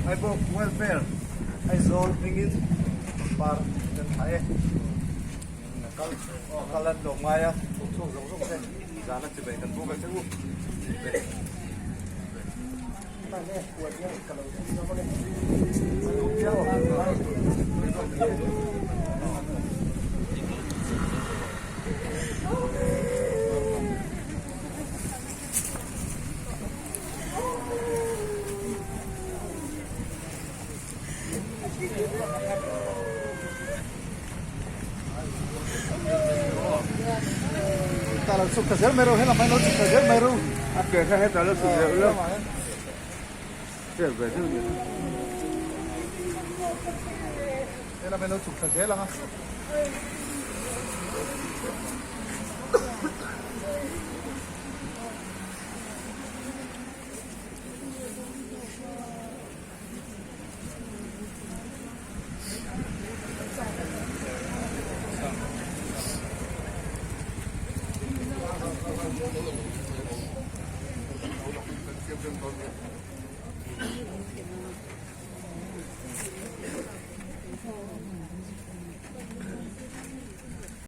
Aibawk Welfare Aizawl hmingin pangpar kan thlah e. Kal kal an tlawm ngai a, thawk chhuak zawng zawng te zana chibai kan buk a che u. Ta lo chhuk ta zel mai ro, helam ah hian lo chhuk ta zel mai ro. A ke kha hetah lo chhuk deuh lo. Step ve deuh ni. Helam ah hian lo chhuk ta zel ang a.